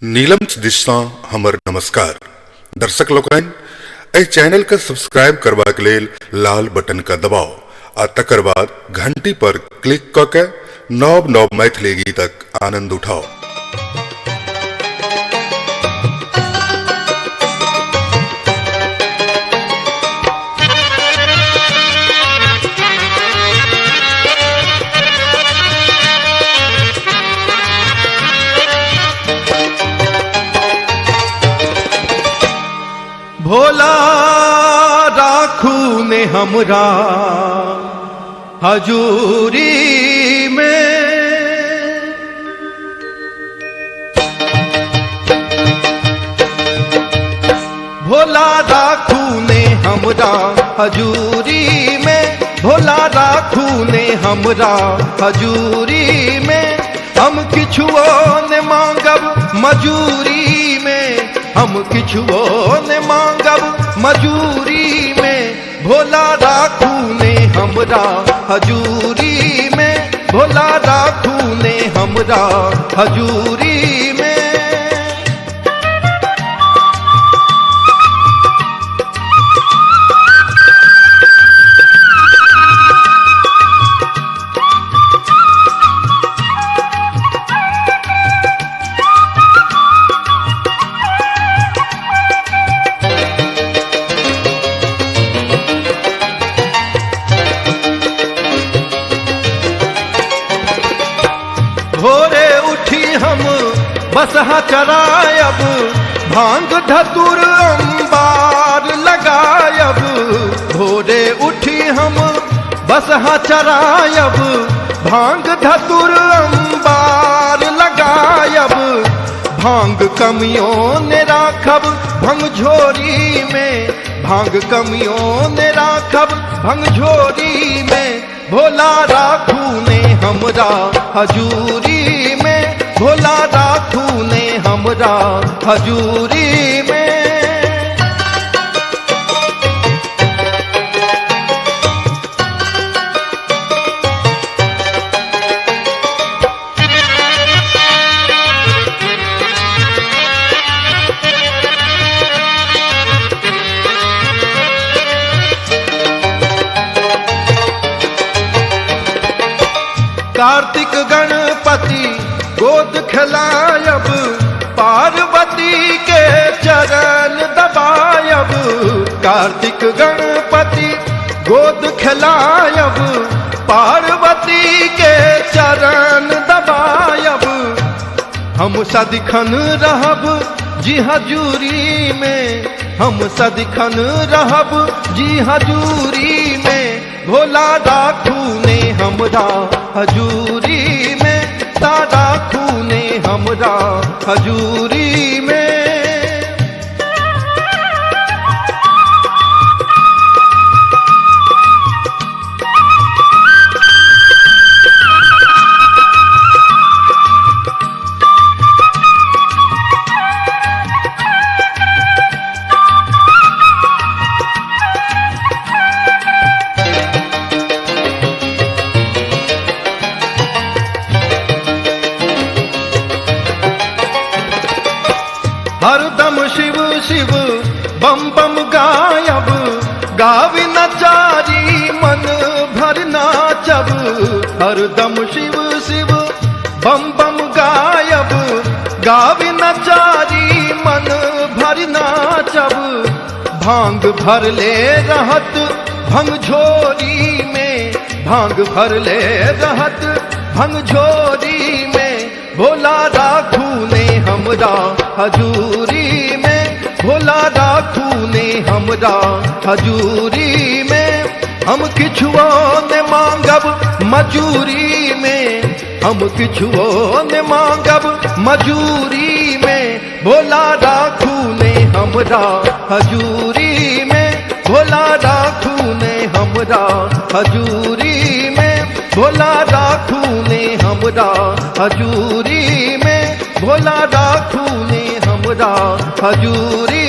नीलम दिससँ हमर नमस्कार। दर्शक लोकनि, एहि चैनल के सब्सक्राइब करबाक लेल लाल बटन के दबाउ आ तकर बाद घंटी पर क्लिक कऽ के नव नव मैथिली गीतक आनंद उठाउ। भोला राखू ने हमरा हजूरी में। भोला राखू ने हमरा हजूरी में, भोला राखू ने हमरा हजूरी में। हम किछुओ ने मांगब मजूरी में, हम किछुओ ने मांगब मजूरी में। भोला राखू ने हमरा हजूरी में, भोला राखू ने हमरा हजूरी में। भोरे उठी हम बसहा चरायब, भांग धतुर अंबार लगायब। भोरे उठी हम बसहा चरायब, भांग धतुर अंबार लगायब। भांग कमियों ने राखब भंग झोरी में, भांग कमियों ने राखब भंग झोरी में। भोला राखू ने हमरा हजूरी में, भोला राखू ने हमरा हजूरी में। कार्तिक गणपति गोद खिलायब, पार्वती के चरण दबायब। कार्तिक गणपति गोद खिलायब, पार्वती के चरण दबायब। हम सदिखन रहब जी हजूरी में, हम सदिखन रहब जी हजूरी में। भोला राखू ने हमरा हजूरी में, ता राखू ने हमरा हजूरी में। हरदम शिव शिव बम बम गायब, गावी नचारी मन भर नाचब। हरदम शिव शिव बम बम गायब, गावी नचारी मन भर नाचब। भांग भर ले रहत भंग झोरी में, भांग भर ले रहत भंग झोरी में। भोला राखू ने हमरा हजूरी में, भोला राखू ने हमरा हजूरी में। हम किछुओ ने मांगब मजूरी में, हम किछुओ ने मांगब मजूरी में। भोला राखू ने हमरा हजूरी में, भोला राखू ने हमरा हजूरी में। भोला राखू ने हमरा हजूरी में, भोला राखू ने हमरा हजूरी।